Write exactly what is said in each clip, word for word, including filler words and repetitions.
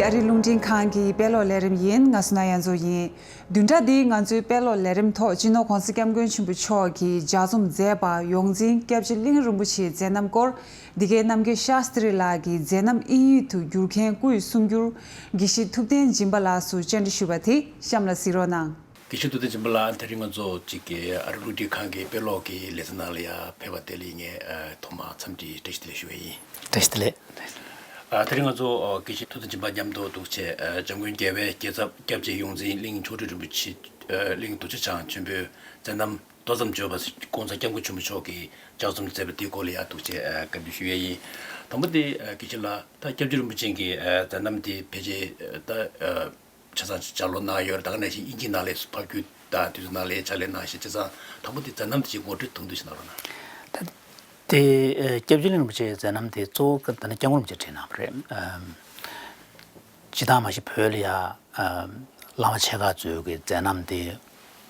ཨ་རི་རླུང་འཕྲིན་ཁང་གི་དཔེ་ཀློག་ལས་རིམ་ཡིན། ང་སུ་ན་ཡ་མཚོ་ཡིན། བདུན་ཕྲག་འདིའི་ང་ཚོའི་དཔེ་ཀློག་ལས་རིམ་ཐོག་སྤྱི་ནོར་༧གོང་ས་༧སྐྱབས་མགོན་ཆེན་པོ་མཆོག་གིས་ལྗགས་རྩོམ་མཛད་པ་ཡོངས་འཛིན་སྐྱབས་རྗེ་གླིང་རིན་པོ་ཆེའི་མཛད་རྣམ་སྐོར། འདི་གའི་རྣམ་རྒྱལ་ཤཱསྟྲི་ལགས་ཀྱི་མཛད་རྣམ་དབྱིན་ཡིག་ཏུ་བསྒྱུར་མཁན་སྐུའི་གསུང་སྒྱུར་དགེ་བཤེས་ཐུབ་བསྟན་སྦྱིན་པ་ལགས་སུ་བཅར་འདྲི་ཞུས་པ་དེ་གཤམ་ལ་གཟིགས་རོགས་གནང་། དགེ་བཤེས་ཐུབ་བསྟན་སྦྱིན་པ་ལགས། དེ་རིང་ང་ཚོ་གཅིག་གི་ཨ་རི་རླུང་འཕྲིན་ཁང་གི་དཔེ་ཀློག་གི་ལེ་ཚན་ནང་ལ་ཡ་ཕེབས་པ་དེ་ལ་ངས་ཨ་ཐོག་མར་འཚམས་འདྲི་བཀྲ་ཤིས་བདེ་ལེགས་ཞུ་བ་ཡིན། བཀྲ་ཤིས་བདེ་ལེགས། ཨ་དེ་རིང་ང་ཚོ་ཨ་དགེ་བཤེས་ཐུབ་བསྟན་སྦྱིན་པ་མཉམ་དུ་འདུག་བྱས་ཨ་འཇམ་མགོན་རྒྱལ་བའི་རྒྱལ་ཚབ་སྐྱབས་རྗེ་ཡོངས་འཛིན་གླིང་མཆོག་སྤྲུལ་རིན་པོ་ཆེ་ཨ་གླིང་རྡོ་རྗེ་འཆང་ཆེན་པོའི་མཛད་རྣམ་མདོ་ཙམ་བརྗོད་པ་༧གོང་ས་༧སྐྱབས་མགོན་ཆེན་པོ་མཆོག་གིས་ལྗགས་རྩོམ་མཛད་པ་དེའི་སྐོར་ལ་ཡ་འདུག་བྱས་ཨ་བཀའ་འདྲི་ཞུ་ཡས་ཡིན། དང་པོ་དེ་ཨ་དགེ་བཤེས་ལགས། ད་སྐྱབས་རྗེ་རིན་པོ་ཆེ་གི་ཨ་མཛད་རྣམ་དེ་ཕལ་ཆེར་ཨ་ད་ཨ་ཆ་ཚང་ལྗགས་ཀློག་གནང་ཡོད་རེད། ད་ག་ནང་བཞིན་དབྱིན་ཇིའི་ནང་ལ་ཕབ་སྒྱུར་དང་དུས་ཚོད་ནང་ལ་ཕྱག་ལས་གནང་བཞིན་ཆ་ཚང་དང་པོ་དེ་མཛད་རྣམ་དེ་ཅིག་ངོ་སྤྲོད་དུམ་བསྡུས་ཤིག་གནང་རོགས་གནང་། ད་དེ་ཨ་སྐྱབས་རྗེ་གླིང་རིན་པོ་ཆེའི་མཛད་རྣམ་དེ་གཙོ་བོ་ད་ནི་སྐྱབས་མགོན་རིན་པོ་ཆེས་བྲིས་གནང་བ་རེད། ཨམ། སྤྱིར་བཏང་མ་གཞི་བོད་ལ་ཡ་ཨམ་བླ་མ་ཆེ་ཁག་ཚོའི་གི་མཛད་རྣམ་དེ་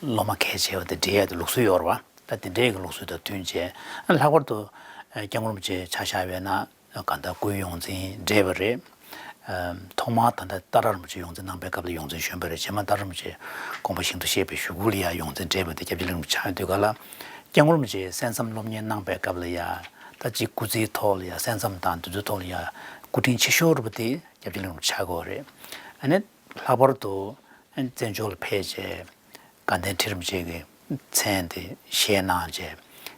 སློབ་མ་གལ་ཆེ་བ་དེ་འབྲི་ཡ་དེ་ལུགས་སྲོལ་ཡོད་རེད་བ། ད་དེ་འདྲའི་གི་ལུགས་སྲོལ་དང་མཐུན་བྱས་ཨ་ལྷག་པར་དུ་ཨ་སྐྱབས་མགོན་རིན་པོ་ཆེ་ཆ་བཞག་པ་ཡིན་ན། གང་ལྟར་སྐུའི་ཡོངས་འཛིན་བགྲེས་པ་རེད། ཨམ། ཐོག་མར་ད་ལྟ་ཏཱ་ར་རིན་པོ་ཆེ་ཡོངས་འཛིན་གནང་པའི་སྐབས་ལ་ཡོངས་འཛིན་གཞོན་པ་རེད། རྗེས་མ་ཏཱ་ར་རིན་པོ་ཆེ་དགོངས་པ་ཞིང་དུ་གཤེགས་པའི་གཞུག་གུ་ལ་ཡང་ཡོངས་འཛིན་བགྲེས་པ་དེ་སྐྱབས་རྗེ་གླིང་རིན་པོ་ཆེ་ཆགས་ཡོང་དུས་ག་ལ། སྐྱབས་མགོན་རིན་པོ་ཆེས་གསན་བསམ་སློབ་གཉེར་གནང་པའི་སྐབས་ལ་ཡང་ད་ཅིག་སྐུ་ཚེའི་ཐོག་ལ་ཡང་གསན་བསམ་དང་འདི་ཚོའི་ཐོག་ལ་ཡང་སྐུ་དྲིན་ཆེ་ཤོས་རེད་པ་དེ་སྐྱབས་རྗེ་གླིང་རིན་པོ་ཆེ་ཆགས་ཀྱི་ཡོད་རེད། ཨ་ནི་ལྷག་པར་དུ་བཙན་བྱོལ་ལ་ཕེབས་བྱས། དགའ་ལྡན་ཁྲི་རིན་པོ་ཆེ་གི་མཚན་དེ་བཞེས་གནང་བྱས་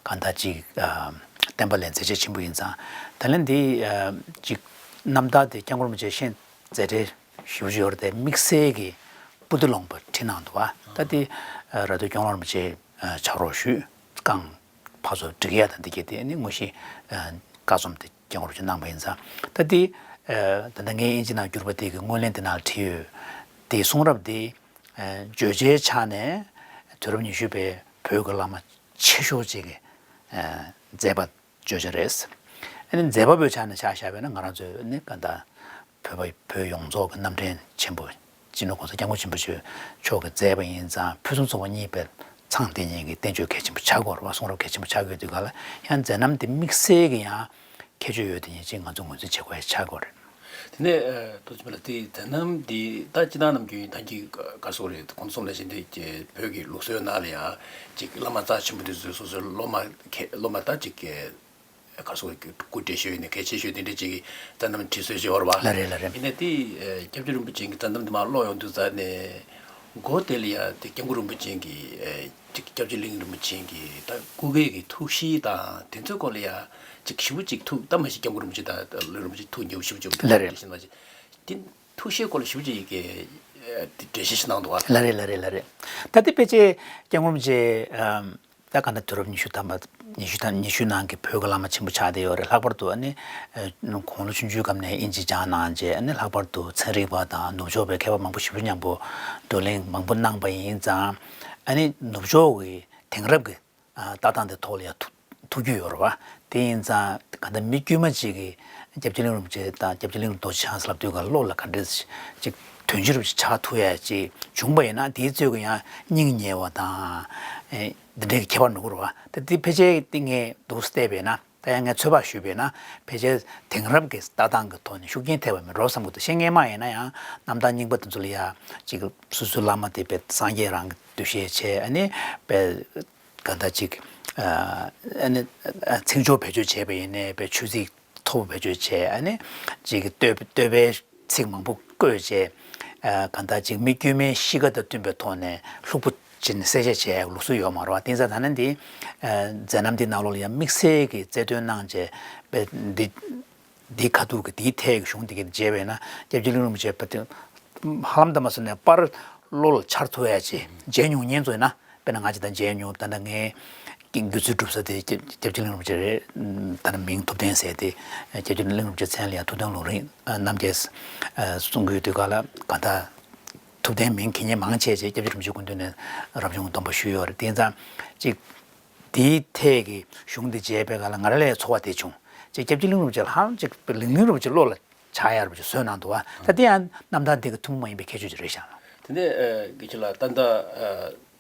གང་ལྟར་ཅིག་ཨ་བསྟན་པ་ལ་མཛད་རྗེས་ཆེན་པོ་ཡིན་ཙང་། ད་ལན་འདི་ཨ་ཅིག་རྣམ་ཐར་དེ་སྐྱབས་མགོན་རིན་པོ་ཆེ་ཤེས་མཛད་བྲེལ་ཞེ་པོ་ཅིག་ཡོད་རེད་དེ། དམིགས་བསལ་གྱི་པོ་ཏི་ལུང་པ་བྲིས་གནང་འདུག་བ། ད་དེ་ཨ་ར་སྟོད་སྐྱོང་ལོ་རིན་པོ་ཆེ་ཨ་ཕྱག་རོགས་ཞུས་བསྐང་ཕར་ཚུར་སྒྲིག་ཡ་དང་འདི་གས་དེ་ནི་དངོས་གཞི་ཨ་བཀའ་རྩོམ་དེ་སྐྱབས་མགོན་རིན་པོ་ཆེ་གནང་པ་ཡིན་ཙང་། ད་དེ་ཨ་ད་ལྟ་ངས་དབྱིན་ཇི་ནང་བསྒྱུར་བ་དེ་གི་ངོས་ལེན་དེ་ནང་བྲིས་ཡོད། དེའི་གསུང་རབ་དེ། ཨ་བརྗོད་བྱའི་ཆ་ནས་དུས་རབས་ཉི་ཤུ་པའི་བོད་ཀྱི་བླ་མ་ཆེ་ཤོས་ཅིག་གི་ཨ་མཛད་པ་བརྗོད་བྱ་རེད། ཨ་ནི་མཛད་པ་པོའི་ཆ་ནས་ཆ་བཞག་པ་ཡིན་ན་ང་རང་ཚོས་ནི་ག་ད་བོད་པ་བོད་ཡོངས་རྫོགས་ཀྱི་རྣམ་འདྲེན་ཆེན་པོ་སྤྱི་ནོར་༧གོང་ས་༧སྐྱབས་མགོན་ཆེན་པོ་མཆོག་གི་མཛད་པ་ཡིན་ཙང་ཕུན་སུམ་ཚོགས་པ་གཉིས་པའི་མཚང་དེ་གཉིས་ཀྱི་བསྟན་བཅོས་གལ་ཆེན་པོ་ཆགས་ཀྱི་ཡོད་རེད་བ། གསུང་རབ་གལ་ཆེན་པོ་ཆགས་ཀྱི་ཡོད་དུས་ག་ལ་ཡང་མཛད་རྣམ་དེ་དམིགས་བསལ་གྱི་ཡང་། ཁྱད་ཆོས་ཡོད་དེ་ཡིན་ཕྱིན་ང་ཚོ་ངོས་འཛིན་བྱེད་དགོས་ཡ་ཆགས་དགོས་རེད། དེ་ནས་ཨ་ཐུགས་རྗེ་ཆེན་པོ་ལགས། དེ་མཛད་རྣམ་འདི་ད་སྤྱི་བཏང་ནམ་རྒྱུན་ད་གིན་ག་སོགས་རེད། གོང་གསུངས་ལ་བཞིན་དེ་ཀྱི་བོད་ཀྱི་ལུགས་སྲོལ་ནང་ལ་ཡང་ཅིག་བླ་མ་རྩ་ཆེན་པོ་དེ་ཚོས་སོ་སོའི་སློབ་མ་ཁྱེད་སློབ་མ་ད་ཅིག་གི་ག་སོགས་ཀྱི་སྐུ་བགྲེས་ཤོས་ཡིན་ནའི་གལ་ཆེ་ཤོས་དེ་འདྲ་ཅིག་གི་མཛད་རྣམ་བྲིས་སྲོལ་ཅིག་ཡོད་རེད་བ། ལགས་རེད་ལགས་རེད། ཡིན་ནའི་དེ་ཨ་སྐྱབས་རྗེ་རིན་པོ་ཆེ་གི་མཛད་རྣམ་དེ་མར་ཀློག་ཡོང་དུས་ཙ་ནས། མགོ་དེ་ལ་ཡ་དེ་སྐྱབས་མགོན་རིན་པོ་ཆེ་གི་ཨེ་ཅིག་སྐྱབས་རྗེ་གླིང་རིན་པོ་ཆེ་གི་ད་སྐུ་སྒེར་གྱི་ཐུགས་གཤིས་དང་དེ་ཚོའི་སྐོར་ལ་ཡ་ཅིག་ཞེ་པོ་ཅིག་ཐུགས་ད་མ་གཞི་སྐྱབས་མགོན་རིན་པོ་ཆེ་དང་གླིང་རིན་པོ་ཆེ་ཐུགས་ཉེ་པོ་ཞེ་པོ་ཅིག་ཡོད་པ་ལགས་རེད། དེ་བཞིན་མ་གཞི་དེ་ཐུགས་གཤིས་སྐོར་ལ་ཞེ་པོ་ཅིག་གི་ཨེ་དེ་འགྲེལ་བཤད་ཞིག་གནང་འདུག་བ། ལགས་རེད་ལགས་རེད་ལགས་རེད། ད་དེ་ཕལ་ཆེར་སྐྱབས་མགོན་རིན་པོ་ཆེ་ཨམ། ད་ག་ནང་དུས་རབས་ཉི་ཤུ་ཐམ་པ་ཉི་ཤུ་ཐམ་ཉི་ཤུ་ནང་གི་བོད་ཀྱི་བླ་མ་ཆེན་པོ་ཆགས་བསྡད་ཡོད་རེད། ལྷག་པར་དུ་ཨ་ནི་ཨ་དགུང་ལོ་ཆུང་ཆུང་སྐབས་ནས་དབྱིན་ཇི་སྦྱངས་གནང་རྗེས་ཨ་ནི་ལྷག་པར་དུ་ཚན་རིག་པ་དང་ནུབ་ཕྱོགས་པའི་མཁས་པ་མང་པོ་ཞེ་པོ་མཉམ་པོ་བགྲོ་གླེང་མང་པོ་གནང་པ་ཡིན་ཙང་། ཨ་ནི་ནུབ་ཕྱོགས་ཀྱི་དེང་རབས་ཀྱི་ཨ་ལྟ་སྟངས་དེ་ཐོག་ལ་ཡང་ཐུག་ཐུག་རྒྱུ་ཡོད་རེད་བ། དེ་ཡིན་ཙང་ག་ད་མི་དཀྱུས་མ་ཅིག་གིས་སྐྱབས་རྗེ་གླིང་རིན་པོ་ཆེ་དང་སྐྱབས་རྗེ་གླིང་རྡོ་རྗེ་འཆང་ཟེར་ལབ་དུས་ག་བློ་ལ་ག་འདྲ་ཅིག་དོན་ཆེན་རུ་ཆགས་ཐུབ་ཡ་ཅིག་བྱུང་པ་ཡིན་ན་དེའི་ཚོད་ཀྱི་ཡང་སྙིང་ཉེ་བ་དང་། ཨེ། འདི་འདྲའི་ཁྱད་པར་འགྲོ་གི་རེད་བ། ད་འདི་ཕལ་ཆེར་འདི་ངས་འདུག་བལྟས་པས་ན་ད་ཡང་ངས་ཚོད་དཔག་ཞུས་པས་ན་ཕལ་ཆེར་དེང་རབས་ཀྱི་ལྟ་སྟངས་ཀྱི་ཐོག་ནས་ཤུགས་རྐྱེན་ཐེབས་པ་མིན་འགྲོ་བསམ་གྱི་འདུག་བཤད་མཁན་མ་ཡིན་ན་ཡང་རྣམ་ཐར་རྙིང་པ་དེ་ཚོ་ལ་ཡ་ཅིག་སོ་སོའི་བླ་མ་དེ་དཔེ་སངས་རྒྱས་རང་གི་འདུ་ཤེས་བྱས་ཨ་ནི་དཔེ་ག་ད་ཅིག་ཨ་ནི་ཚིག་སྦྱོར་བེད་སྤྱོད་བྱས་པ་ཡིན་ནའི་དཔེ་ཆོས་ཚིག་མཐོ་པོ་བེད་སྤྱོད་བྱས་ཨ་ནི་ཅིག་བསྟོད་བསྟོད་པའི་ཚིག་མང་པོ་བཀོད་བྱས། ཨ་གང་ལྟར་ཅིག་མི་དཀྱུས་མའི་གཤིས་ཀ་དང་བསྟུན་པའི་ཐོག་ནས་ལྷུག་པོ་བྱས་ནས་གསལ་བཤད་བྱས་ཡག་ལུགས་སྲོལ་ཡོད་མ་རེད་བ། དེ་ཙང་ད་ནི་འདི་ཨ་མཛད་རྣམ་འདི་ནང་ལོགས་ལ་ཡང་དམིགས་བསལ་གྱི་རྩལ་འདོན་གནང་བྱས་པའི་འདི་འདིའི་ཁ་ཐུག་གི་འདིའི་ཐད་ཀྱི་གཞུང་འདི་གའི་མཇལ་བས་ན་སྐྱབས་རྗེ་གླིང་རིན་པོ་ཆེ་པ་དེ་ཧ་ལམ་ད་མ་སོང་ནས་པར་བློ་ལ་འཆར་ཐུབ་ཡག་ཅིག་མཇལ་མྱོང་མཁན་ཚོ་ཡིན་ན། དཔེར་ན་ང་ཅིག་དང་མཇལ་མྱོང་། ད་ལྟ་ངའི་དགེ་ཚུལ་སྒྲུབ་ས་དེ་སྐྱབས་སྐྱབས་རྗེ་གླིང་རིན་པོ་ཆེ་རེད། ད་ལྟ་མིང་ཐུབ་བསྟན་ཟེར་དེ་སྐྱབས་རྗེ་གླིང་རིན་པོ་ཆེ་མཚན་ལ་ཡང་ཐུབ་བསྟན་ལུང་རིགས་རྣམ་རྒྱལ་གསུང་གི་ཡོད་དུས་ག་ལ་ག་ད་ཐུབ་བསྟན་མིང་གི་ཉེ་མང་ཆེ་ཆེ་སྐྱབས་རྗེ་རིན་པོ་ཆེ་སྐུ་མདུན་ནས་རབ་བྱུང་སྡོམ་པ་ཞུས་ཡོད་རེད། དེ་ཙང་ཅིག་དེའི་ཐད་ཀྱི་གཞུང་འདི་མཇལ་བའི་ག་ལ་ང་རང་ལ་ཚོར་བ་དེ་བྱུང་། ཅིག་སྐྱབས་རྗེ་གླིང་རིན་པོ་ཆེ་ལྷང་ཅིག་གླིང་རིན་པོ་ཆེ་བློ་ལ་ཆགས་ཡག་རུ་བཟོས་གནང་འདུག་བ། ད་དེ་ཡང་རྣམ་ཐར་འདི་གི་ཐུན་མོང་མ་ཡིན་པའི་ཁྱད་ཆོས་ཅིག་རེད་ཤག་ལ། དེ་ནས་ཨ་དགེ་བཤེས་ལགས་ད་ལྟ་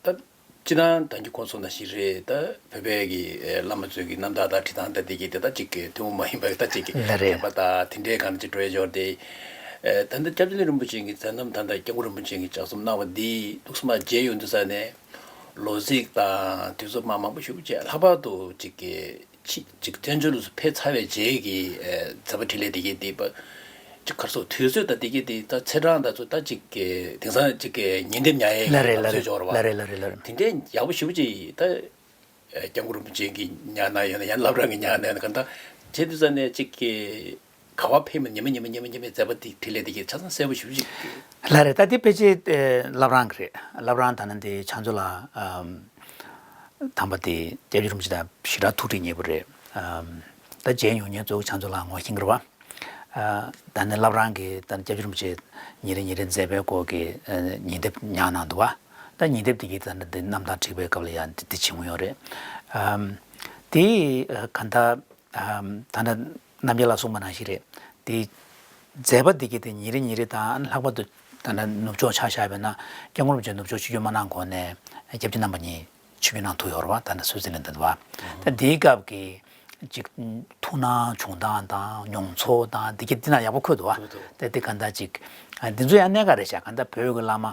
ཨ་ད་སྤྱིར་བཏང་ད་གིན་གོང་གསུངས་ནང་བཞིན་རེད། ད་བོད་པའི་གི་ཨ་བླ་མ་ཚོའི་གི་རྣམ་ཐར་དང་བྲིས་སྟངས་ད་དེ་གི་དེ་ད་ཅིག་གི་ཐུན་མོང་མ་ཡིན་པའི་ད་ཅིག་གི་ལགས་རེད། དད་པ་དང་དེ་འདྲའི་སྒང་ཅིག་འགྲོ་ཡ་འབྱོར་ཏེ། ཨེ། ད་ལྟ་སྐྱབས་རྗེ་གླིང་རིན་པོ་ཆེ་གི་མཛད་རྣམ་ད་ལྟ་སྐྱབས་མགོན་རིན་པོ་ཆེ་གི་ལྗགས་རྩོམ་གནང་བ་འདི་ཐུགས་སུ་མ་མཇལ་ཡོང་དུས་ཙ་ནས་ལོ་ཚིགས་དང་དུས་ཚོད་མ་མང་པོ་ཞིག་བྱས་ལྷག་པར་དུ་ཅིག་གི་ཕྱི་ཅིག་བཙན་བྱོལ་ལ་ཕེབས་ཚར་བའི་རྗེས་ཀྱི་ཨེ། མཛད་པ་འཕྲིན་ལས་དེ་གའི་དེ་པ་ཅིག་ག་རེ་ཟེར་དུས་ཚོད་དང་དེ་གའི་དེ་ད་ཚེས་གྲངས་དང་ཚོ་ད་ཅིག་གི་དེང་སང་ཅིག་གི་ཉིན་དེབ་ཉར་ཡས་ལ་རེད་ལ་ལ་རེད་ཚོད་འབྱོར་བ་ལ་རེད་ལ་རེད་ལ་རེད། དེ་འདྲའི་ཡག་པོ་ཞེ་པོ་ཅིག་ད། སྐྱབས་མགོན་རིན་པོ་ཆེ་གིས་ཉར་གནང་ཡོད་ན་ཡང་བླ་བྲང་གིས་ཉར་གནང་ཡོད་ན་གང་ལྟར་བྱེད་དུས་ཙ་ནས་གཅིག་གིས་ག་བ་ཕེབས་མིན་ཉི་མ་ཉི་མ་ཉི་མ་ཉི་མའི་མཛད་པ་དེ་འཕྲིན་ལས་དེ་གའི་ཆ་ཚང་གསལ་པོ་ཞེ་པོ་ཅིག་ལ་རེད། ད་དེ་ཕལ་ཆེར་ཨེ། བླ་བྲང་གི་རེད། བླ་བྲང་ད་ནི་དེ་ཕྱག་མཛོད་ལ་ཨམ། དམ་པ་དེ་སྐྱབས་རྗེ་རིན་པོ་ཆེ་དང་ཞེ་དྲག་ཐུགས་འདྲིས་ཉེ་པོ་རེད། ཨམ། ད་མཇལ་མྱོང་མཁན་གཙོ་བོ་ཕྱག་མཛོད་ལ་ངོ་ཤེས་ཀྱི་རེད་བ། ཨ། ད་ནི་བླ་བྲང་གི་ད་ནི་སྐྱབས་རྗེ་རིན་པོ་ཆེ་ཉིན་རེ་ཉིན་རེ་མཛད་པའི་སྐོར་གྱི་ཨ། ཉིན་དེབ་ཉར་གནང་འདུག་བ། ད་ཉིན་དེབ་དེ་གའི་ད་ནི་དེ་རྣམ་ཐར་བྲིས་པའི་སྐབས་ལ་ཡང་དེ་དེ་བྱེད་མྱོང་ཡོད་རེད། ཨམ། དེ་ཨ། གང་ལྟར་ཨམ། ད་ནི་རྣམ་རྒྱལ་ལགས་གསུངས་པ་ནང་བཞིན་རེད། དེ་མཛད་པ་དེ་གའི་དེ་ཉིན་རེ་ཉིན་རེ་དང་ལྷག་པར་དུ་ད་ནི་ནུབ་ཕྱོགས་ཆ་བཞག་པ་ཡིན་ན་སྐྱབས་མགོན་རིན་པོ་ཆེ་ནུབ་ཕྱོགས་ཆིབས་བསྒྱུར་མ་གནང་གོང་ནས་སྐྱབས་རྗེ་རྣམ་པ་གཉིས་ཆིབས་བསྒྱུར་གནང་ཐུབ་ཡོད་རེད་བ། ད་ནི་སུའི་ཙི་ལན་དུ་འདུག་བ། ད་དེའི་སྐབས་ཀྱི་ཅིག་ཐུགས་སྣང་བྱུང་སྟངས་དང་མྱོང་ཚོར་དང་འདི་གྱད་འདི་ན་ཡག་པོ་འཁོད་འདུག་བ། འཁོད་འདུག་ད་དེ་ག་འདྲ་ཅིག་ཨ། འདི་ཚོ་ཡང་གནད་འགག་རེད་ཤག་ག་འདྲ་བོད་ཀྱི་བླ་མ་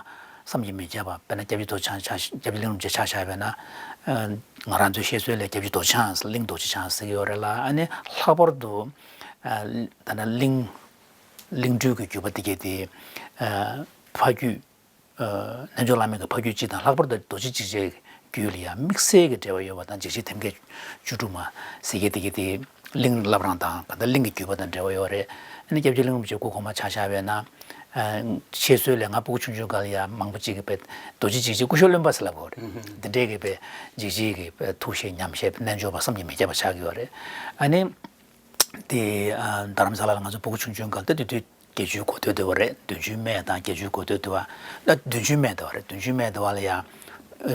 བསམ་གྱིས་མི་ཁྱབ་པ་དཔེར་ན་སྐྱབས་རྗེ་རྡོ་རྗེ་འཆང་ཆ་སྐྱབས་རྗེ་གླིང་རིན་པོ་ཆེ་ཆ་བཞག་པ་ཡིན་ན་ཨ། ང་རང་ཚོའི་བཤད་སྲོལ་ལ་སྐྱབས་རྗེ་རྡོ་རྗེ་འཆང་གླིང་རྡོ་རྗེ་འཆང་ཟེར་གྱི་ཡོད་རེད་ལ། ཨ་ནི་ལྷག་པར་དུ་ཨ། ད་ནི་གླིང་གླིང་སྤྲུལ་གྱི་བརྒྱུད་པ་འདི་གྱད་དེ་ཨ། ཕ་རྒྱུད། ཨ། རྣལ་འབྱོར་བླ་མའི་གི་ཕ་རྒྱུད་གཅིག་དང་ལྷག་པར་དུ་རྡོ་རྗེ་འཇིགས་བྱེད་རྒྱུད་ལ་ཡང་དམིགས་བསལ་གྱི་འབྲེལ་བ་ཡོད་པ་དང་འཇིགས་བྱེད་ཐེམ་སྐས་བཅུ་དྲུག་མ་ཟེར་གྱི་དེ་གྱད་དེ་གླིང་བླ་བྲང་དང་གང་ལྟར་གླིང་གི་བརྒྱུད་པ་དང་འབྲེལ་བ་ཡོད་རེད། ཨ་ནི་སྐྱབས་རྗེ་གླིང་རིན་པོ་ཆེ་སྐུ་གོང་མ་ཆ་བཞག་པ་ཡིན་ན། ཨ། བཤད་སྲོལ་ལ་ང་སྤུ་གུ་ཆུང་ཆུང་སྒང་ལ་ཡང་མང་པོ་ཅིག་གིས་དཔེ་རྡོ་རྗེ་འཇིགས་བྱེད་སྐུ་ཞབས་བློན་པ་ཟེར་ལབ་ཡོད་རེད། འདི་འདྲའི་གི་དཔེ་འཇིགས་བྱེད་ཀྱི་དཔེ་ཐུགས་བཞེད་ཉམས་བཞེས་རྣལ་འབྱོར་པ་བསམ་གྱིས་མི་ཁྱབ་པ་ཆགས་ཀྱི་ཡོད་རེད། ཨ་ནི། དེ་ཨ། རྡ་རམ་ས་ལ་ལ་ང་ཚོ་སྤུ་གུ་ཆུང་ཆུང་སྒང་ལ་ད་དེ་དུས་བརྒྱད་ཅུའི་འགོ་སྟོད་དེ་བ་རེད། བདུན་ཅུའི་སྨད་དང་བརྒྱད་ཅུའི་འགོ་སྟོད་དེ་བ། ད་བདུན་ཅུའི་སྨད་དེ་བ་རེད། བདུན་ཅུའི་སྨད་དེ་བ་ལ་ཡ། ཨ།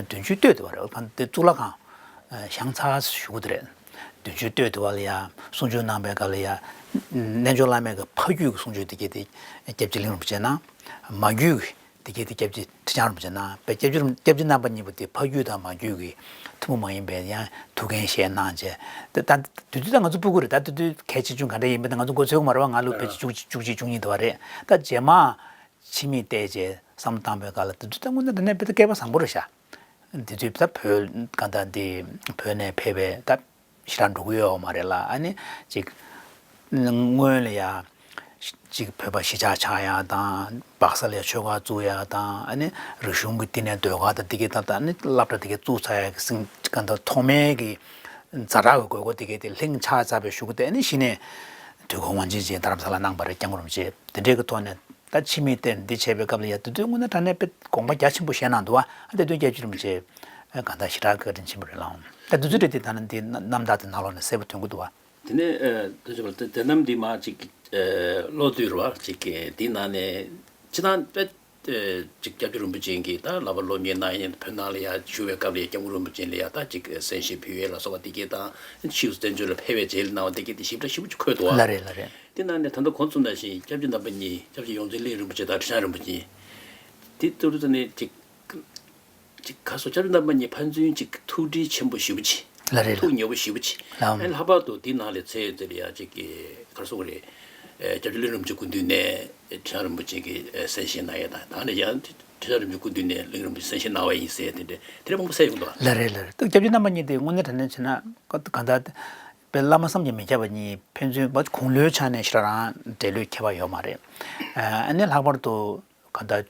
བདུན་ཅུའི་སྟོད་དེ་བ་རེད། གང་དེ་གཙུག་ལག་ཁང་ཨ། བཞེངས་ཚར་ཞུ་གི་དེ་རེད། བདུན་ཅུའི་སྟོད་དེ་བ་ལ་ཡ་གསུང་ཆོས་གནང་པའི་སྐབས་ལ་ཡ། རྣལ་འབྱོར་བླ་མའི་གི་ཕ་རྒྱུད་ཀྱི་གསུང་ཆོས་དེ་གྱད་དེ་སྐྱབས་རྗེ་གླིང་རིན་པོ་ཆེ་གནང་། མ་རྒྱུད་ཀྱི་དེ་གྱད་དེ་སྐྱབས་རྗེ་ཁྲི་བྱང་རིན་པོ་ཆེ་གནང་། དཔེ་སྐྱབས་རྗེ་རིན་སྐྱབས་རྗེ་རྣམ་པ་གཉིས་པོ་དེ་ཕ་རྒྱུད་དང་མ་རྒྱུད་ཀྱི་ཐུན་མོང་མ་ཡིན་པའི་ཡང་ཐུགས་འགན་བཞེས་གནང་བྱས། ད་ད་དེ་དུས་ད་ང་ཚོ་སྤུ་གུ་རེད། ད་དེ་དུས་གལ་ཆེ་ཆུང་ག་འདྲ་ཡིན་པ་ད་ང་ཚོ་མགོ་ཚོད་ཀྱི་མ་རེད་བ། ང་ལོ་ཕལ་ཆེར་བཅུ་གཅིག་བཅུ་གཅིག་བཅུ་གཉིས་དེ་བ་རེད། ད་རྗེས་མ་ཕྱི་མིག་བལྟས་བྱས་བསམ་བློ་བཏང་པའི་སྐབས་ལ་དེ་དུས་ད་དངོས་གནས་དྲང་གནས་དཔེ་ད་སྐལ་པ་བཟང་པོ་རེད་ཤག་དེ་དུས་ད་བོད་ག་ད་འདི་བོད་ནས་ཕེབས་པའི་ད་ཞེ་དྲག་འགྲོ་གི་ཡོད་མ་རེད་ལ། ཨ་ནི་ཅིག་སྔོན་ལ་ཡ་ཅིག་བོད་པ་གཞིས་ཆགས་ཆགས་ཡ་དང་སྦག་ས་ལ་ཡ་ཆོས་སྒར་བཙུགས་ཡ་དང་། ཨ་ནི་རིག་གཞུང་གི་བསྟི་གནས་ཟློས་གར་དང་དེ་གའི་ད་ད་ནི་སློབ་གྲྭ་དེ་གའི་བཙུགས་ཚར་ཡ་གི་སིང་ག་ད་ཐོག་མའི་གི་ཛ་དྲག་གི་དགོས་མཁོ་དེ་གའི་དེ་ལྷིང་ཆགས་ཚར་བའི་གཞུག་གུ་དེ་ཨ་ནི་གཞི་ནས་དུས་འཁོར་དབང་ཆེན་ཅན་རྡ་རམ་ས་ལ་གནང་བ་རེད། སྐྱབས་མགོན་རིན་པོ་ཆེ་དེ་འདྲའི་གི་ཐོག་ནས། ད་ཕྱི་མིག་བལྟས་འདི་བྱས་པའི་སྐབས་ལ་ཡ་དེ་དུས་དངོས་གནས་དྲང་གནས་དཔེ་དགོངས་པ་རྒྱ་ཆེན་པོ་བཞེས་གནང་འདུག་བ། ཨ་དེ་དུས་སྐྱབས་རྗེ་རིན་པོ་ཆེ་གང་ལྟར་ཞེ་དྲག་བཀའ་དྲིན་ཆེན་པོ་རེད་ལགས། ད་དེ་ཚོ་རེད་དེ་ད་ནི་འདི་རྣམ་ཐར་དེ་ནང་ལོགས་ནས་གསལ་པོ་ཐོན་གྱི་འདུག་བ། དེ་ནས་ཨ་དེ་ཚོ་དེ་དེ་རྣམས་འདི་མ་ཅིག་ཨ་ཀློག་དུས་རེད་བ། ཅིག་གི་འདི་ནང་ནས་སྤྱིར་བཏང་དཔེ་ཨ་ཅིག་སྐྱབས་རྗེ་རིན་པོ་ཆེ་གིས་ད་ལག་པ་སློབ་གཉེར་གནང་ཡས་བོད་ནང་ལ་ཡ་བཞུགས་པའི་སྐབས་ལ་ཡ་སྐྱབས་མགོན་རིན་པོ་ཆེ་ལ་ཡ་ད་ཅིག་གསན་བཞེས་ཕུལ་ཡས་ལ་སོགས་པ་དེ་གས་དང་ཕྱིས་སུ་བཙན་བྱོལ་ལ་ཕེབས་པའི་རྗེས་ལ་གནང་བ་དེ་གས་དེ་ཞིབ་ཕྲ་ཞིབ་པོ་ཅིག་འཁོད་འདུག་བ། ལགས་རེད་ལགས་རེད། དེ་ནང་ནས་ད་ལྟ་གོང་གསུངས་ནང་བཞིན་སྐྱབས་རྗེ་རྣམ་པ་གཉིས་སྐྱབས་རྗེ་ཡོངས་འཛིན་གླིང་རིན་པོ་ཆེ་དང་ཁྲི་བྱང་རིན་པོ་ཆེ། དེ་ལྟ་བུ་ནས་ཅིག་ཅིག་ག་སོ་སྐྱབས་རྗེ་རྣམ་པ་གཉིས་ཕན་ཚུན་ཅིག་ཐུགས་འདྲིས་ཆེན་པོ་ཞེ་པོ་ཅིག་ལགས་རེད་ལགས། ཐུགས་ཉེ་པོ་ཞེ་པོ་ཅིག་ལགས། ཨེ་ལྷག་པར་དུ་དེ་ནང་ལས་ཚེ་དེ་ལ་ཡ་ཅིག་གི་ག་སོ་རེད། ཨེ་སྐྱབས་རྗེ་གླིང་རིན་པོ་ཆེ་སྐུ་མདུན་ནས་ཁྲི་བྱང་རིན་པོ་ཆེ་གིས་ཨེ་གསན་བཞེས་གནང་ཡས་དང་། ད་ནི་ཡང་ཁྲི་བྱང་རིན་པོ་ཆེ་སྐུ་མདུན་ནས་གླིང་རིན་པོ་ཆེ་གསན་བཞེས་གནང་བ་ཡིན་ཟེར་དེ་འདྲ་དེ་འདྲ་མང་པོ་གསལ་ཡོང་འདུག་ལགས་རེད་ལགས་རེད། ད་སྐྱབས་རྗེ་རྣམ་པ་གཉིས་དེ་དངོས་གནས་དྲང་གནས་བྱས་ན་ག་ད་དཔེ་བླ་མ་བསམ་གྱིས་མི་ཁྱབ་པ་གཉིས་ཕན་ཚུན་མ་དགུང་ལོའི་ཆ་ནས་ཞེ་དྲག་རང་འབྲེལ་ལོས་ཁྱད་པར་ཡོད་མ་རེད། ཨ་ནི་ལྷག་པར་དུ་ག་ད་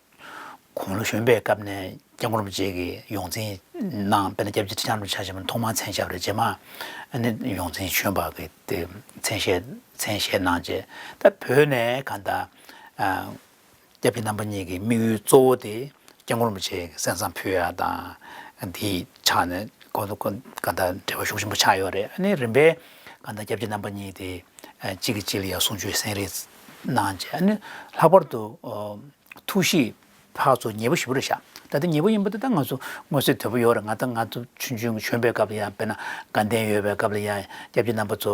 དགུང་ལོ་གཞོན་པའི་སྐབས་ནས་སྐྱབས་མགོན་རིན་པོ་ཆེ་གིས་ཡོངས་འཛིན་གནང་། དཔེར་ན་སྐྱབས་རྗེ་ཁྲི་བྱང་རིན་པོ་ཆེ་ཆ་བཞག་པ་ན་ཐོག་མར་མཚན་ཞབས་རེད། རྗེས་མ་ཨ་ནི་ཡོངས་འཛིན་གཞོན་པ་གི་དེ་མཚན་ཞལ་མཚན་ཞལ་གནང་རྗེས་ད་བོད་ནས་ག་ད་ཨ་སྐྱབས་རྗེ་རྣམ་པ་གཉིས་ཀྱི་དམིགས་ཡུལ་གཙོ་བོ་དེ་སྐྱབས་མགོན་རིན་པོ་ཆེ་གསན་བསམ་ཕུལ་ཡ་དང་དེའི་ཆ་ནས་གོ་ག་ད་འབྲེལ་བ་ཤུགས་ཆེན་པོ་ཆགས་ཡོད་རེད། ཨ་ནི་རིམ་པས་ག་ད་སྐྱབས་རྗེ་རྣམ་པ་གཉིས་དེ་གཅིག་གིས་གཅིག་ལ་ཡ་གསུང་ཆོས་གསན་རེས་གནང་རྗེས་ཨ་ནི་ལྷག་པར་དུ་ཐུགས་གཤིས་ཕར་ཚུར་ཉེ་པོ་ཞེ་པོ་རེད་ཤག་ད་ལྟ་ཉེ་པོ་ཡིན་པ་དེ་ད་ང་ཚོ་མངོན་གསལ་དོད་པོ་ཡོད་རེད། ང་ད་ང་ཚོ་ཆུང་ཆུང་གཞོན་པའི་སྐབས་ལ་ཡ་དཔེར་ན་དགའ་ལྡན་ཡོད་པའི་སྐབས་ལ་ཡ་སྐྱབས་རྗེ་རྣམ་པ་ཚོ་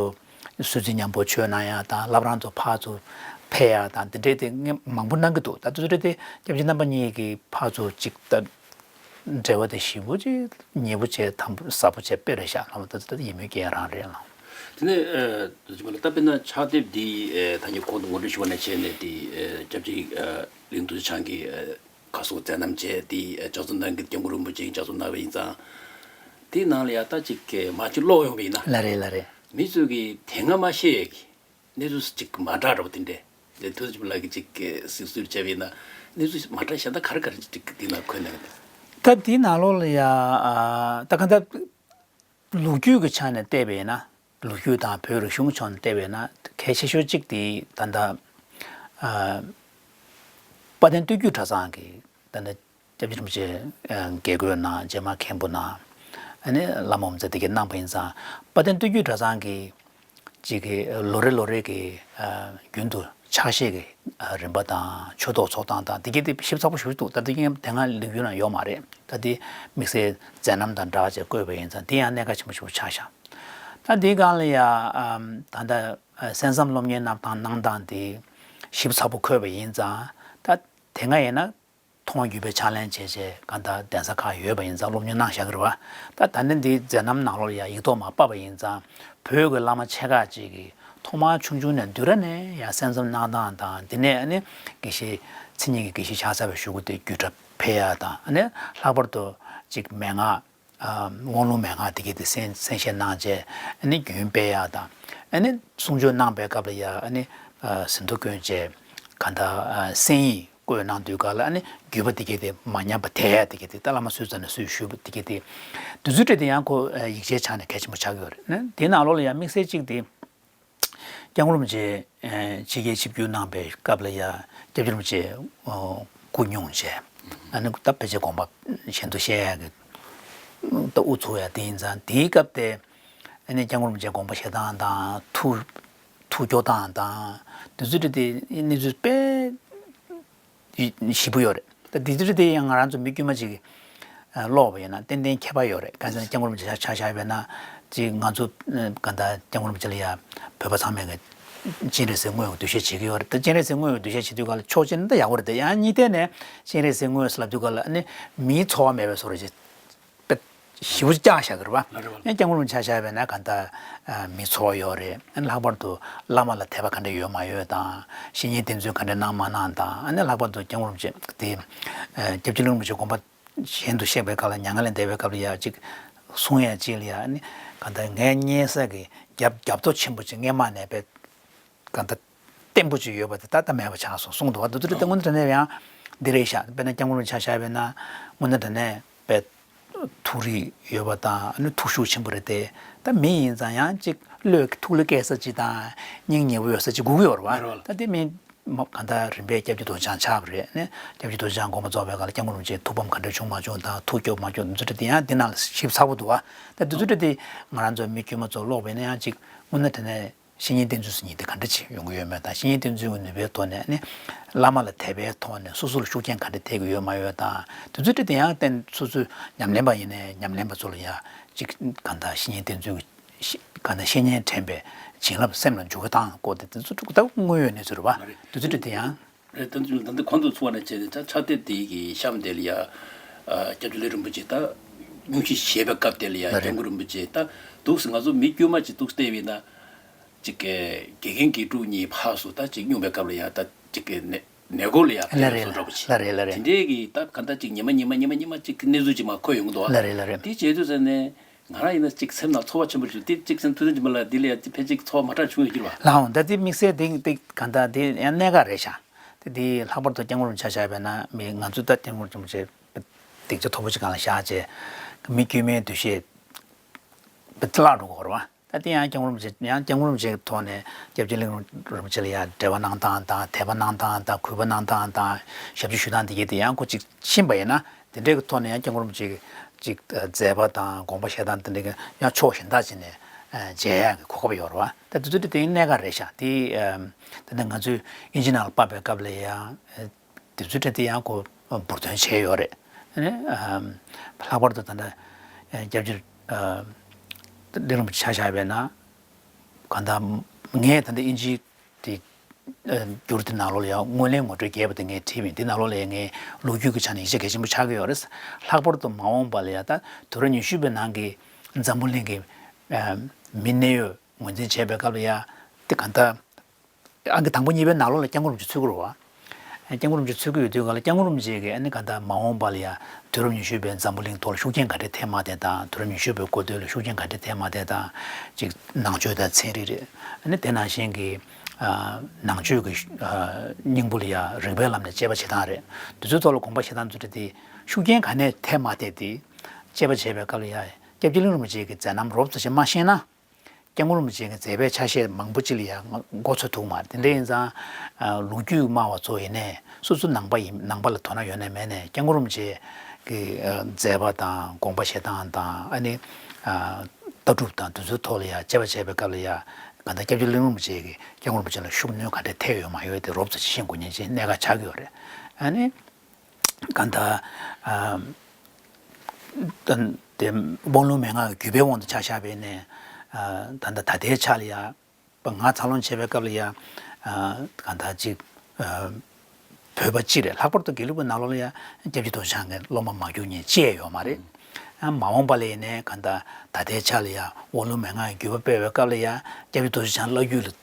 སུད་སི་མཉམ་པོ་ཆོས་གནང་ཡ་དང་སློབ་རང་ཚོ་ཕར་ཚུར་ཕེབས་ཡ་དང་དེ་འདྲའི་དེ་ངས་མང་པོ་གནང་གི་འདུག་ད་དེ་འདྲའི་དེ་སྐྱབས་རྗེ་རྣམ་པ་གཉིས་ཀྱིས་ཕར་ཚུར་ཅིག་ད་འབྲེལ་བ་དེ་ཞེ་པོ་ཅིག་ཉེ་པོ་བྱས་དམ་པོ་ཟབ་པོ་བྱས་དཔེ་རེད་ཤག་ལྷ་མོ་ད་ད་ཡིད་སྨོན་སྐྱེ་ཡ་རང་རེད་ལགས། དེ་ནས་ཨ་དེ་ཅི་མ་ལ་ད་དཔེར་ན་ཕྱག་དེབ་འདི་ཨ་ད་ངས་གོང་དུ་ངོ་སྤྲོད་ཞུ་བ་ནས་བྱས་ནས་དེ་ཨ་སྐྱབས་རྗེ་ཨ་གླིང་རྡོ་རྗེ་འཆང་གིས་ཨ་ག་སོགས་མཛད་རྣམ་བྱས་དེ་ཨ་ལྕགས་ཟམ་ནང་གི་སྐྱབས་མགོན་རིན་པོ་ཆེ་ལྕགས་ཟམ་གནང་བ་ཡིན་ཙང་། དེའི་ནང་ལ་ཡ་ད་ཅིག་གི་མ་ཅིག་ཀློག་ཡོང་བ་ཡིན་ན། ལ་རེད་ལ་རེད། མི་ཚོས་ཀྱི་དེ་སྔ་མ་ཤེས་ཡས་ཀྱི་གནས་ཚུལ་ཅིག་མ་འདྲ་འདྲ་པོ་དེ་འདྲས་དེ་དུས་ཅིག་ལ་གི་ཅིག་གི་གཟིགས་ཚུལ་བྱས་པ་ཡིན་ན། གནས་ཚུལ་མ་འདྲ་གཞན་དག་ག་རེ་ག་རེ་ཅིག་དེ་ན་འཁོད་ན་ཡོད། ད་དེའི་ནང་ལོགས་ལ་ཡ་ཨ་ད་ག་ད་ལོ་རྒྱུས་ཀྱི་ཆ་ནས་བལྟས་པ་ཡིན་ན། ལོ་རྒྱུས་དང་བོད་རིག་གཞུང་ཕྱོགས་ནས་བལྟས་པ་ཡིན་ན་གལ་ཆེ་ཤོས་གཅིག་དེ་ད་ལྟ་ཨ་དཔལ་ལྡན་སྟོད་རྒྱུད་གྲྭ་ཚང་གི་ད་ལྟ་སྐྱབས་རྗེ་རིན་པོ་ཆེ་ཨ་དགེ་བསྐོས་གནང་། རྗེ་མ་མཁན་པོ་གནང་། ཨ་ནི་བླ་མ་འོམ་བཟང་དེ་གས་གནང་བ་ཡིན་ཙང་། དཔལ་ལྡན་སྟོད་རྒྱུད་གྲྭ་ཚང་གི་ཅིག་གི་ལོ་རེ་ལོ་རེ་གི་ཨ་རྒྱུན་དུ་ཕྱག་བཞེས་ཀྱི་ཨ་རིམ་པ་དང་ཆོས་ཐོག་ཚོགས་སྟངས་དང་དེ་གས་དེ་ཞིབ་ཚགས་པོ་ཞེ་པོ་འདུག་ད་དེ་གས་དེ་སྔ་ལོ་རྒྱུས་ནང་ཡོད་མ་རེད། ད་དེ་དམིགས་བསལ་མཛད་རྣམ་དང་སྦྲགས་བྱས་བཀོད་པ་ཡིན་ཙང་དེ་ཡང་གནད་འགག་ཆེན་པོ་ཞེ་པོ་ཆགས་ཤག་ད་དེའི་སྒང་ལ་ཡ་ཨམ་ད་ལྟ་ཨ་གསན་བསམ་སློབ་གཉེར་གནང་སྟངས་གནང་སྟངས་དེ་ཞིབ་ཚགས་པོ་འཁོད་པ་ཡིན་ཙང་། ད་དེ་སྔ་ཡིན་ན་མཐོང་བ་བརྒྱུད་པའི་ཕྱག་ལེན་བྱས་བྱས་གང་ལྟར་གདན་ས་ཁག་ཡོད་པ་ཡིན་ཙང་སློབ་གཉེར་གནང་བཞག་གི་རེད་བ། ད་ད་ནི་འདི་མཛད་རྣམ་ནང་ལོགས་ལ་ཡང་ཡིག་ཐོག་མར་ཕབ་པ་ཡིན་ཙང་། བོད་ཀྱི་བླ་མ་ཆེ་ཁག་ཅིག་གིས་ཐོག་མར་ཆུང་ཆུང་ནས་འདུས་ར་ནས་ཡང་གསན་བསམ་གནང་སྟངས་དང་། འདི་ནས་ཨ་ནི་དགེ་བཤེས་མཚན་ཉིད་ཀྱི་དགེ་བཤེས་ཕྱག་འཚལ་བའི་གཞུག་གུ་དེ་རྒྱུད་གྲྭ་ཕེབས་ཡ་དང་། ཨ་ནི་ལྷག་པར་དུ་ཅིག་མན་ངག་ཨ་དབང་ལུང་མན་ངག་དེ་གས་དེ་གསན་གསན་བཞེས་གནང་བྱས། ཨ་ནི་རྒྱུན་སྤེལ་ཡ་དང་། ཨ་ནི་གསུང་ཆོས་གནང་པའི་སྐབས་ལ་ཡ་ཨ་ནི་ཨ་ཟིན་ཐོ་བསྐྱོན་བྱས་གང་ལྟར་ཨ་གསན་ཡིག་བཀོད་གནང་དུས་སྐབས་ལ་ཨ་ནི་བརྒྱུད་པ་དེ་གས་དེ་མ་ཉམས་པ་དེ་ཡ་དེ་གས་དེ་ད་བླ་མ་སུས་ཙམ་ནས་སུས་ཞུས་པ་དེ་གས་དེ། དེ་ཚོའི་གྲས་དེ་ཡང་ཁོ་ཨ་ཡིག་ཆའི་ཆ་ནས་གལ་ཆེན་པོ་ཆགས་ཀྱི་ཡོད་རེད། ཨ་ནི་དེའི་ནང་ལོགས་ལ་ཡ་དམིགས་བསལ་གཅིག་དེ། སྐྱབས་མགོན་རིན་པོ་ཆེ་ཨ་ཕྱི་རྒྱལ་ཆིབས་བསྒྱུར་གནང་པའི་སྐབས་ལ་ཡ་སྐྱབས་རྗེ་རིན་པོ་ཆེ་ཨ་སྐུ་སྙུང་བྱས། ཨ་ནི་ད་ཕལ་ཆེར་དགོངས་པ་གཞན་དུ་བཞེས་ཡག་གི་ད་དབུ་ཚུགས་ཡ་དེ་ཡིན་ཙང་། དེའི་སྐབས་དེ་ཨ་ནི་སྐྱབས་མགོན་རིན་པོ་ཆེ་དགོངས་པ་བཞེས་སྟངས་དང་། ཐུགས་ཐུགས་སྐྱོ་སྟངས་དང་། དེ་ཚོའི་གྲས་དེ་གནས་ཚུལ་དཔེ་ཞིབ་པོ་ཡོད་རེད། ད་དེ་ཚོའི་གྲས་དེ་ཡང་ང་རང་ཚོ་མི་དཀྱུས་མ་ཅིག་ཨ་ཀློག་པ་ཡིན་ན་ཏན་ཏན་ཁྱད་པར་ཡོད་རེད། གང་ཟེར་ན་སྐྱབས་མགོན་རིན་པོ་ཆེ་ཆ་བཞག་པ་ཡིན་ན། ཅིག་ང་ཚོ་ཨ་གང་ལྟར་སྐྱབས་མགོན་རིན་པོ་ཆེ་ལ་ཡ་བོད་པ་ཚང་མས་ཀྱི་སྤྱན་རས་གཟིགས་དངོས་ཀྱི་འདུ་ཤེས་བྱེད་ཀྱི་ཡོད་རེད། ད་སྤྱན་རས་གཟིགས་དངོས་ཀྱི་འདུ་ཤེས་བྱེད་དུས་སྐབས་ལ་ཕྱོགས་གཅིག་ནས་ད་ཡག་པོ་རེད། དེ་ཡང་གཉིས་ཐད་ནས་སྤྱན་རས་གཟིགས་དངོས་ཟེར་ལབ་དུས་སྐབས་ལ་ཨ་ནི་མིའི་ཚོར་བ་མེད་པའི་བཟོ་འདྲ་ཅིག་དཔེ་ཞེ་པོ་ཅིག་བཀྱགས་བཞག་གི་རེད་བ། ལ་རེད་བ། ཡང་སྐྱབས་མགོན་རིན་པོ་ཆེ་ཆ་བཞག་པ་ཡིན་ན་གང་ལྟར་ཨ་མིའི་ཚོར་བ་ཡོད་རེད། ཨ་ནི་ལྷག་པར་དུ་བླ་མ་ལ་དད་པ་ག་འདྲ་ཡོད་མ་ཡོད་དང་། བཤེས་གཉེན་བསྟེན་ཚུལ་ག་འདྲ་གནང་མ་གནང་དང་། ཨ་ནི་ལྷག་པར་དུ་སྐྱབས་མགོན་རིན་པོ་ཆེ་དེ་ཨ་སྐྱབས་རྗེ་གླིང་རིན་པོ་ཆེ་དགོངས་པ་གཞན་དུ་གཤེགས་པའི་སྐབས་ལ་མྱ་ངན་ལས་འདས་པའི་སྐབས་ལ་ཡ་ཅིག་གསུང་ཡ་ཅིག་ལ་ཡ་ཨ་ནི་གང་ལྟར་ངའི་སྙན་ས་གི་རྒྱབ་རྒྱབ་ཐོ་ཆེན་པོ་ཅིག་སྔས་མ་ནས་དཔེ་གང་ལྟར་བརྟན་པོ་ཅིག་ཡོད་པ་དེ་ད་ལྟ་མེད་པ་ཆགས་སོང་གསུངས་འདུག་བ། འདི་ཚོ་དེ་ལྟ་དངོས་གནས་དྲང་གནས་ཡང་འདི་རེད་ཤག་དཔེར་ན་སྐྱབས་མགོན་རིན་པོ་ཆེ་ཆ་བཞག་པ་ཡིན་ན་དངོས་གནས་དྲང་གནས་དཔེ་ཐུགས་རིག་ཡོད་པ་དང་། ཨ་ནི་ཐུགས་ཤུགས་ཆེན་པོ་རེད་དེ། ད་མི་ཡིན་ཙང་ཡང་ཅིག་བློས་ཐུགས་ལ་སྐྱེ་ས་ཅིག་དང་། སྙིང་ཉེ་བོ་ཡོད་ས་ཅིག་དགོས་ཀྱི་ཡོད་རེད་བ། རེད་བ། ད་དེ་མི་མ་གང་ལྟར་རིམ་པས་སྐྱབས་རྗེ་རྡོ་རྗེ་འཆང་ཆགས་པ་རེད། ཨ་ནི་སྐྱབས་རྗེ་རྡོ་རྗེ་འཆང་དགོངས་པ་རྫོགས་པའི་སྐབས་ལ་སྐྱབས་མགོན་རིན་པོ་ཆེ་ཐུགས་ཕམ་ག་འདྲ་བྱུང་མ་བྱུང་དང་། ཐུགས་སྐྱོ་མ་སྐྱོ་འདི་ཚོ་དེ་ཡང་འདི་ནང་ལ་ཞིབ་ཚགས་པོ་འདུག་བ། ད་འདི་ཚོ་དེ་ང་རང་ཚོ་མི་དཀྱུས་མ་ཚོ་ཀློག་པ་ཡིན་ན་ཡང་ཅིག་དངོས་གནས་དྲང་གནས་བཤེས་གཉེན་བསྟེན་ཚུལ་ཟེར་མཁན་དེ་ག་འདྲ་ཅིག་ཡོང་གི་ཡོད་མེད་དང་། བཤེས་གཉེན་བསྟེན་ཚུལ་གྱི་ནུས་པའི་ཐོག་ནས་ཨ་ནི་བླ་མ་ལ་དད་པའི་ཐོག་ནས་སོ་སོ་ལ་ཤུགས་རྐྱེན་ག་འདྲ་ཐེབས་ཀྱི་ཡོད་མ་ཡོད་དང་། དེ་ཚོ་དེ་དེ་ཡང་བསྟན་སོ་སོའི་ཉམས་ལེན་པ་ཡིན་ནའི་ཉམས་ལེན་པ་ཚོ་ལ་ཡང་ཅིག་གང་ལྟར་བཤེས་གཉེན་བསྟེན་ཚུལ་གྱི་གང་ལྟར་བཤེས་གཉེན་དྲན་པའི་བྱིན་རླབས་སེམས་ལ་འཇུག་གི་སྟངས་སྐོར་དེ་དེ་ཚོ་ད་དངོས་ཡོད་གནས་ཚུལ་རེད་བ། རེད། དེ་ཚོ་དེ་དེ་ཡང་། རེད། ད་ད་ལྟ་གོང་དུ་ཚུགས་པ་ནས་བྱས་ཏེ་ད་ཕྱག་དེབ་དེ་གི་གཤམ་དེ་ལ་ཡ། ཨ་སྐྱབས་རྗེ་གླིང་རིན་པོ་ཆེ་ད་སྙུང་གཞི་བཞེས་པའི་སྐབས་དེ་ལ་ཡ། ལ་རེད། སྐྱབས་མགོན་རིན་པོ་ཆེ་ད་འདུག་སེ་ང་ཚོ་མི་དཀྱུས་མ་ཅིག་འདུག་སེ་བལྟས་པ་ཡིན་ན། ཅིག་གི་དགེ་རྒན་དགེ་ཕྲུག་གཉིས་ཕར་ཚུར་ད་ཅིག་སྙུང་བའི་སྐབས་ལ་ཡ། ད་ཅིག་གི་ནས་ནས་སྐོར་ལ་ཡ་ལ་རེད། བསྡད་བཟོ་འདྲ་པོ་ཅིག་ལ་རེད། ལ་རེད། དེ་འདྲའི་གི་ད་གང་ལྟར་ཅིག་ཉི་མ་ཉི་མ་ཉི་མ་ཉི་མ་ཅིག་གི་གནས་ཚུལ་ཅིག་མར་འཁོད་ཡོང་གི་འདུག་ཨ། ལ་རེད། ལ་རེད། དེ་བྱེད་དུས་ཙམ་ནས་ང་རང་ཡིན་ན་ཅིག་སེམས་ནང་ཚོར་བ་ཆེན་པོ་ཅིག་དེ་ཅིག་སེམས་ཐུགས་ཚེ་རིང་མ་ལ་དེ་ལ་ཡ་ཕལ་ཆེར་ཚོར་བ་མ་འདྲ་བྱུང་ཡོད་ཀྱི་རེད་བ། ལགས་འོང་། ད་དེ་དམིགས་བསལ་དེ་དེ་གང་ལྟར་དེ་ཡང་གནད་འགག་རེད་ཤག་དེ་དེ་ལྷག་པར་དུ་སྐྱབས་མགོན་རིན་པོ་ཆེ་ཆ་བཞག་པ་ཡིན་ན་མི་ང་ཚོ་ད་སྐྱབས་མགོན་རིན་པོ་ཆེ་སྡིངས་ཆ་མཐོ་པོ་ཅིག་སྒང་ལ་བཞག་བྱས་མི་དཀྱུས་མའི་འདུ་ཤེས་བརླག་འགྲོ་གི་ཡོད་རེད་བ། ད་དེ་ཡང་སྐྱབས་མགོན་རིན་པོ་ཆེ་ཡང་སྐྱབས་མགོན་རིན་པོ་ཆེའི་ཐོག་ནས་སྐྱབས་རྗེ་གླིང་རིན་པོ་ཆེ་ལ་ཡང་འབྲེལ་བ་གནང་སྟངས་དང་། དད་པ་གནང་སྟངས་དང་། གུས་པ་གནང་སྟངས་དང་། ཞབས་ཕྱི་ཞུ་སྟངས་དེ་གས་དེ་ཡང་ཁོ་ཅིག་ཕྱིན་པ་ཡིན་ན། དེ་འདྲའི་གི་ཐོག་ནས་ཡང་སྐྱབས་མགོན་རིན་པོ་ཆེ་གི་ཅིག་མཛད་པ་དང་དགོངས་པ་བཞེས་སྟངས་དེ་འདྲའི་གི་ཡང་ཕྱོགས་གཞན་དག་ཅིག་ནས་མཇལ་ཡག་གི་གོ་སྐབས་ཡོད་རེད་བ། ད་དེ་ཚོ་དེ་དེ་གནད་འགག་རེད་ཤག་དེ་ད་ནི་ང་ཚོས་དབྱིན་ཇི་ནང་ལ་ཕབ་པའི་སྐབས་ལ་ཡང་དེ་ཚོའི་གྲས་དེ་ཡང་ཁོ་འབུར་འདོན་བྱས་ཡོད་རེད། ཨ་ནི་ལྷག་པར་དུ་ད་ལྟ་སྐྱབས་རྗེ་གླིང་རིན་པོ་ཆེ་ཆ་བཞག་པ་ཡིན་ན། གང་ལྟར་ངས་ད་ལྟ་དབྱིན་ཇིའི་དེ་བསྒྱུར་དེ་ནང་ལོགས་ལ་ཡང་སྔོན་གླེང་ངོ་སྤྲོད་རྒྱས་པ་དེ་ངས་བྲིས་པ་ཡིན། དེ་ནང་ལོགས་ལ་ཡང་ངས་ལོ་རྒྱུས་ཀྱི་ཆ་ནས་ཡིག་ཆ་གལ་ཆེན་པོ་ཆགས་ཀྱི་ཡོད་རེད། ལྷག་པར་དུ་མ་འོངས་པ་ལ་ཡང་ད་དུས་རབས་ཉི་ཤུ་པའི་ནང་གི་འཛམ་བུ་གླིང་གི་མི་གནད་ཡོད་ ངོས་འཛིན་བྱས་པའི་སྐབས་ལ་ཡ་དེ་ག་འདྲ། ཨང་ཀི་དང་པོ་གཉིས་པའི་ནང་ལོགས་ལ་སྐྱབས་མགོན་རིན་པོ་ཆེ་ཚུད་ཀྱི་རེད་བ། སྐྱབས་མགོན་རིན་པོ་ཆེ་ཚུད་ཀྱི་ཡོད་དུས་ག་ལ་སྐྱབས་མགོན་རིན་པོ་ཆེ་གིས་ཨ་ནི་ག་འདྲ་མ་འོངས་པ་ལ་ཡ་དུས་རབས་ཉི་ཤུ་པའི་འཛམ་བུ་གླིང་ཐོག་ལ་ཤུགས་རྐྱེན་ག་འདྲ་ཐེབས་མ་ཐེབས་དང་། དུས་རབས་ཉི་ཤུ་པའི་འགོ་སྟོད་ལ་ཤུགས་རྐྱེན་ག་འདྲ་ཐེབས་མ་ཐེབས་དང་། ཅིག་ནང་ཆོས་དང་ཚན་རིག་རེད། ཨ་ནི་དེ་ནང་བཞིན་གྱི་ཨ་ནང་ཆོས་ཀྱི་ཨ་སྙིང་པོ་ལ་ཡ་རིགས་པའི་ལམ་ནས་དཔྱད་པ་བྱེད་སྟངས་རེད། འདི་ཚོའི་ཐོག་ལ་དགོངས་པ་བཞེས་སྟངས་ཚོ་དེ་ཤུགས་རྐྱེན་ག་ནས་ཐེབས་མ་ཐེབས་དེ་དཔྱད་པ་བྱས་པའི་སྐབས་ལ་ཡ་སྐྱབས་རྗེ་གླིང་རིན་པོ་ཆེ་གི་མཛད་རྣམ་རོབ་ཙམ་ཞིག་མ་ཤེས་ན། སྐྱབས་མགོན་རིན་པོ་ཆེ་གི་མཛད་པའི་ཆ་ཤས་མང་པོ་ཅིག་ལ་ཡང་མགོ་ཚོད་ཐུབ་མ་རེད། དེ་འདྲ་ཡིན་ཙང་ལོ་རྒྱུས་སྨྲ་བ་ཚོ་ཡིན་ནའི་སོ་སོ་ནང་པ་ཡིན། ནང་པ་ལ་དོ་སྣང་ཡོད་ནའི་མེད་ནའི་སྐྱབས་མགོན་རིན་པོ་ཆེ་གི་མཛད་པ་དང་དགོངས་པ་བཞེས་སྟངས་དང་། ཨ་ནི་ལྟ་གྲུབ་དང་དེ་ཚོའི་ཐོག་ལ་ཡང་དཔྱད་པ་བྱས་པའི་སྐབས་ལ་ཡང་གང་ལྟར་སྐྱབས་རྗེ་གླིང་རིན་པོ་ཆེ་གིས་སྐྱབས་མགོན་རིན་པོ་ཆེ་ལ་ཤུགས་སྣོན་ག་འདྲ་ཐེབས་ཡོད་མ་ཡོད་དེ་རོབ་ཙམ་ཅིག་ཤེས་དགོས་མཁན་ཅིག་གནད་འགག་ཆགས་ཀྱི་ཡོད་རེད། ཨ་ནི། གང་ལྟར། ཨ་ད་དེ་དབང་ལུང་མན་ངག་གི་བརྒྱུད་པའི་དབང་དུ་ཆ་བཞག་པ་ཡིན་ནའི། ཨ་ད་ལྟ་ད་ལྟའི་ཆ་ལ་ཡ། ང་འཚར་ལོངས་བྱེད་པའི་སྐབས་ལ་ཡ། ཨ་གང་ལྟར་ཅིག་ཨ་བོད་པ་སྤྱི་རེད། ལྷག་པར་དུ་དགེ་ལུགས་པའི་ནང་ལོགས་ལ་ཡ་སྐྱབས་རྗེ་རྡོ་རྗེ་འཆང་གི་སློབ་མ་མ་གྱུར་མཁན་ཅི་ཡང་ཡོད་མ་རེད། ཨ་མ་འོངས་པ་ལ་ཡིན་ནའི་གང་ལྟར་ད་ལྟའི་ཆ་ལ་ཡ་དབང་ལུང་མན་ངག་གི་བརྒྱུད་པ་སྤེལ་བའི་སྐབས་ལ་ཡ་སྐྱབས་རྗེ་རྡོ་རྗེ་འཆང་བླ་བརྒྱུད་ལ།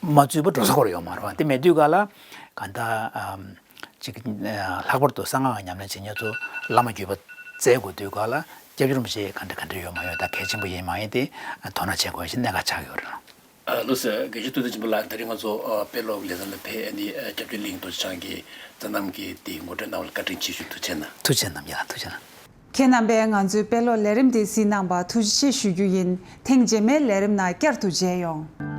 མ་བཙུད་པ་འགྲོ་ས་ཁོ་ར་ཡོད་མ་རེད་བ། དེ་མེད་དུས་ག་ལ་ག་འདྲ་ཨམ་ཅིག་ཨ་ལྷག་པར་དུ་གསང་སྔགས་ཀྱི་ཉམས་ལེན་བྱེད་མཁན་ཚོ་བླ་མ་བརྒྱུད་པ་བཙལ་དགོས་དུས་ག་ལ་སྐྱབས་རྗེ་རིན་པོ་ཆེ་ག་འདྲ་ག་འདྲ་ཡོད་མ་ཡོད་ད་གལ་ཆེན་པོ་ཡིན་མ་ཡིན་དེ་དོ་སྣང་བྱེད་དགོས་ཞེས་གནད་འགག་ཆགས་ཡོད་རེད། ཨ་ལགས་སོ། དགེ་བཤེས་ཐུབ་བསྟན་ཆོས་འཕེལ་ལགས། ད་རིང་ང་ཚོ་ཨ་དཔེ་ཀློག་ལས་ཚན་ལ་ཕེབས་ཨ་ནི་ཨ་སྐྱབས་རྗེ་གླིང་རྡོ་རྗེ་འཆང་གི་མཛད་རྣམ་གྱི་དེ་ངོ་སྤྲོད་གནང་བ་ལ་བཀའ་དྲིན་ཆེ་ཞུ། ཐུགས་རྗེ་གནང་། ཐུགས་རྗེ་གནང་། ཡ་ཐུགས་རྗེ་གནང་། ཁྱེད་རྣམ་པས་ང་ཚོའི་དཔེ་ཀློག་ལས་རིམ་དེ་གཟིགས་གནང་བར་ཐུགས་རྗེ་ཆེ་ཞུ་རྒྱུ་ཡིན། ཐེངས་རྗེས་མའི་ལས་རིམ་ནང་བསྐྱར་དུ་མཇལ་ཡོང་།